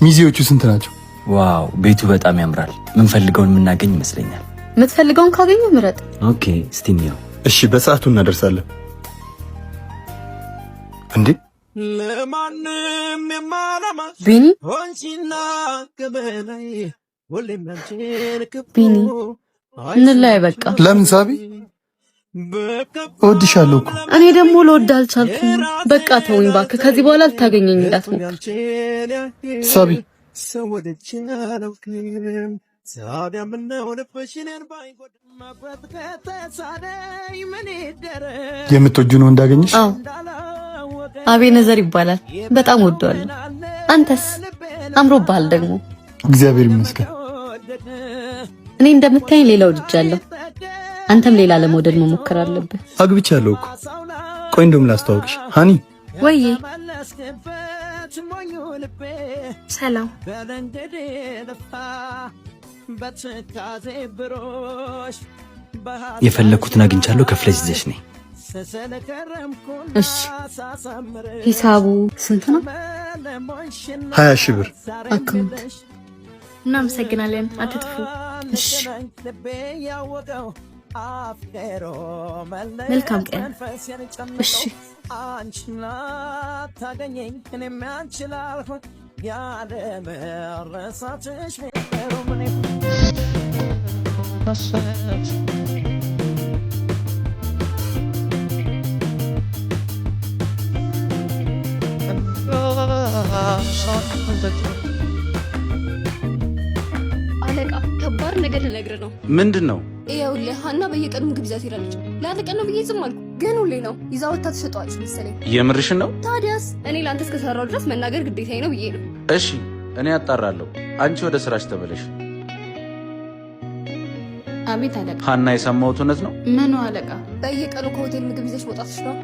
ሚዜዎቹ ስንት ናቸው? Wow፣ ቤቱ በጣም ያምራል። ምንፈልገውን የምናገኝ ይመስለኛል። የምትፈልገውን ካገኘ ምረጥ። Okay፣ እስቲ እንየው። እሺ፣ በሰዓቱ እናደርሳለን። እንዴ ቢኒ ቢኒ፣ እንለያይ በቃ። ለምን ሳቢ? እወድሻለሁ እኮ። እኔ ደግሞ ልወድ አልቻልኩም። በቃ ተውኝ እባክህ። ከዚህ በኋላ ልታገኘኝ እንዳትሞክር። ሳቢ፣ የምትወጂው ነው እንዳገኘሽ? አዎ፣ አቤነዘር ይባላል። በጣም ወደዋለሁ። አንተስ አምሮብሃል ደግሞ። እግዚአብሔር ይመስገን። እኔ እንደምታየኝ ሌላ ወድጃለሁ። አንተም ሌላ ለመውደድ መሞከር አለብህ። አግብቻለሁ እኮ። ቆይ እንደውም ላስተዋውቅሽ። ሃኒ። ወይዬ ሰላም። የፈለግኩትን አግኝቻለሁ። ከፍለሽ ይዘሽ ነይ። እሺ፣ ሂሳቡ ስንት ነው? 20,000 ብር። Account። እናመሰግናለን። አትጥፉ። እሺ፣ መልካም ቀን። እሺ። አለቃ፣ ከባድ ነገር ልነግርህ ነው። ምንድን ነው? ይኸውልህ ሀና በየቀኑ ምግብ ይዛ ትሄዳለች። ለአንድ ቀን ነው ብዬ ዝም አልኩ፣ ግን ሁሌ ነው ይዛ ወጥታ ትሸጠዋለች መሰለኝ። የምርሽን ነው? ታዲያስ እኔ ለአንተ እስከሰራው ድረስ መናገር ግዴታዬ ነው ብዬ ነው። እሺ፣ እኔ አጣራለሁ። አንቺ ወደ ስራሽ ተመለሽ። አቤት አለቃ። ሀና፣ የሰማሁት እውነት ነው? ምኑ አለቃ? በየቀኑ ከሆቴል ምግብ ይዘሽ መውጣትሽ ነው።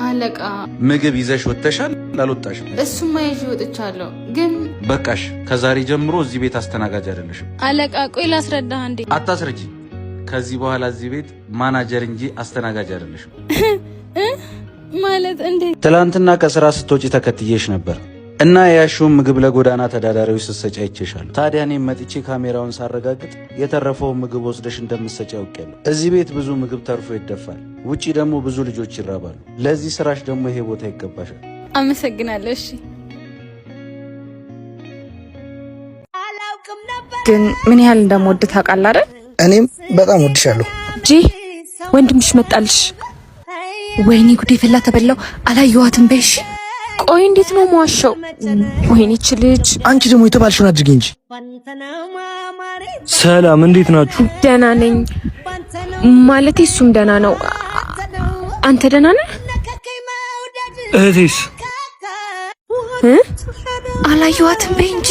አለቃ ምግብ ይዘሽ ወጥተሻል አልወጣሽም? እሱማ ይዤ ወጥቻለሁ፣ ግን በቃሽ። ከዛሬ ጀምሮ እዚህ ቤት አስተናጋጅ አይደለሽም። አለቃ ቆይ ላስረዳህ እንዴ። አታስረጂ። ከዚህ በኋላ እዚህ ቤት ማናጀር እንጂ አስተናጋጅ አይደለሽም። ማለት እንዴ? ትላንትና ከስራ ስትወጪ ተከትዬሽ ነበር እና የያዝሽውን ምግብ ለጎዳና ተዳዳሪዎች ስትሰጪ አይቼሻለሁ። ታዲያ እኔም መጥቼ ካሜራውን ሳረጋግጥ የተረፈውን ምግብ ወስደሽ እንደምትሰጪ አውቄያለሁ። እዚህ ቤት ብዙ ምግብ ተርፎ ይደፋል፣ ውጪ ደግሞ ብዙ ልጆች ይራባሉ። ለዚህ ስራሽ ደግሞ ይሄ ቦታ ይገባሻል። አመሰግናለሁ። እሺ ግን ምን ያህል እንደምወድ ታውቃለህ አይደል? እኔም በጣም ወድሻለሁ። ጂ ወንድምሽ መጣልሽ። ወይኔ ጉዴ ፈላ፣ ተበላው። አላየኋትም በይሽ። ቆይ እንዴት ነው መዋሸው? ወይኔ ይህች ልጅ። አንቺ ደግሞ የተባልሽውን አድርጊ እንጂ። ሰላም፣ እንዴት ናችሁ? ደህና ነኝ። ማለቴ እሱም ደህና ነው። አንተ ደህና ነህ? እህቴስ? እ? አላየኋትም በይ እንጂ።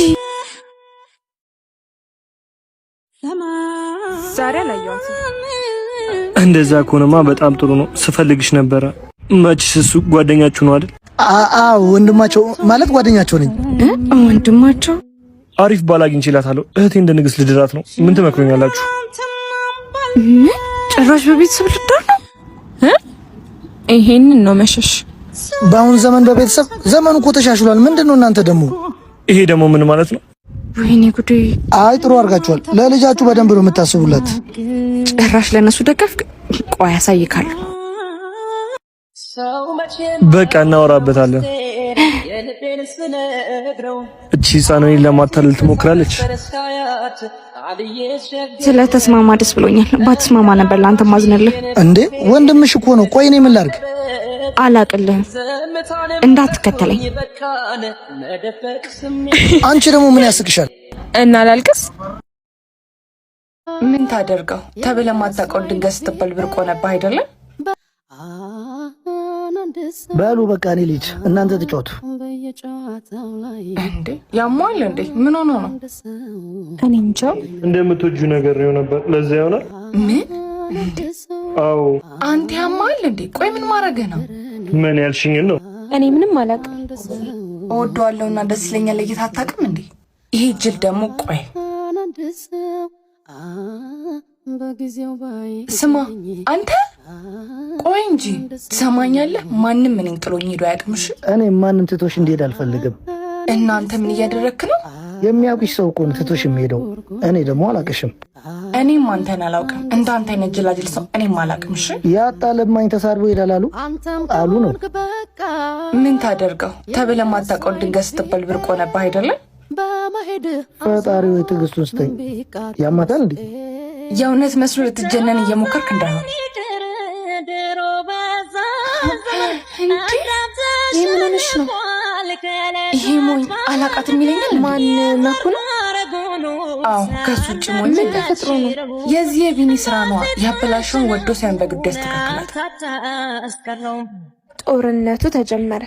ዛሬ አላየኋትም። እንደዛ ከሆነማ በጣም ጥሩ ነው። ስፈልግሽ ነበረ። መችስ እሱ ጓደኛችሁ ነው አይደል? አዎ፣ ወንድማቸው ማለት ጓደኛቸው ነኝ። እ? ወንድማቸው አሪፍ ባል አግኝቼላታለሁ። እህቴ እንደ ንግስት ልድራት ነው። ምን ትመክሩኛላችሁ? ምን? ጭራሽ በቤተሰብ ልዳር ነው? እ? ይሄንን ነው መሸሽ። በአሁን ዘመን በቤተሰብ ዘመኑ እኮ ተሻሽሏል። ምንድን ነው እናንተ ደግሞ? ይሄ ደግሞ ምን ማለት ነው? ወይኔ ጉዴ! አይ ጥሩ አድርጋችኋል። ለልጃችሁ በደንብ ነው የምታስቡላት። ጭራሽ ለነሱ ደገፍ። ቆይ አሳይካለሁ። በቃ እናወራበታለን። እቺ ህፃን እኔን ለማታለል ትሞክራለች። ስለተስማማ ደስ ብሎኛል። ባትስማማ ነበር ለአንተ ማዝነልህ። እንዴ ወንድምሽ እኮ ነው። ቆይ እኔ ምን ላድርግ? አላቅልህም። እንዳትከተለኝ። አንቺ ደግሞ ምን ያስቅሻል? እና ላልቅስ? ምን ታደርገው ተብለህ ማታውቀውን ድንገት ስትባል ብርቅ ሆነብህ አይደለም? በሉ በቃ እኔ ልጅ እናንተ ተጫወቱ። እንዴ ያሟል እንዴ? ምን ሆኖ ነው? እኔ እንጃ። እንደምትወጂው ነገር ነው ነበር። ለዛ ይሆናል። ምን? አዎ። አንተ ያሟል እንዴ? ቆይ ምን ማድረግህ ነው? ምን ያልሽኝን ነው? እኔ ምንም አላውቅም። እወደዋለሁና ደስ ይለኛል ለይተህ አታውቅም እንዴ? ይሄ ጅል ደግሞ ቆይ ስማ አንተ ቆይ እንጂ ትሰማኛለህ? ማንም እኔን ጥሎኝ ሄዶ አያውቅም። እሺ እኔ ማንም ትቶሽ እንዲሄድ አልፈልግም። እናንተ ምን እያደረግክ ነው? የሚያውቅሽ ሰው እኮ ነው ትቶሽ የሚሄደው። እኔ ደግሞ አላቅሽም። እኔም አንተን አላውቅም። እንደ አንተ አይነት ጅላጅል ሰው እኔም አላውቅም። እሺ ያጣ ለማኝ ተሳድቦ ይሄዳል አሉ አሉ ነው። ምን ታደርገው ተብለህ የማታውቀውን ድንገት ስትባል ብርቅ ሆነብህ አይደለም? ፈጣሪ ወይ ትዕግስቱን ስጠኝ። ያማታል እንዴ? የእውነት መስሎ ልትጀነን እየሞከርክ እንዳይሆን። እንዴ ይህ ምን ሆነሽ ነው? ይሄ ሞኝ አላቃትም ይለኛል። ማን መኩ ነው? አዎ ከሱ ውጭ ሞኝ ምን ተፈጥሮ ነው? የዚህ የቢኒ ስራ ነዋ። ያበላሸውን ወዶ ሳይሆን በግዱ ያስተካክላታል። ጦርነቱ ተጀመረ።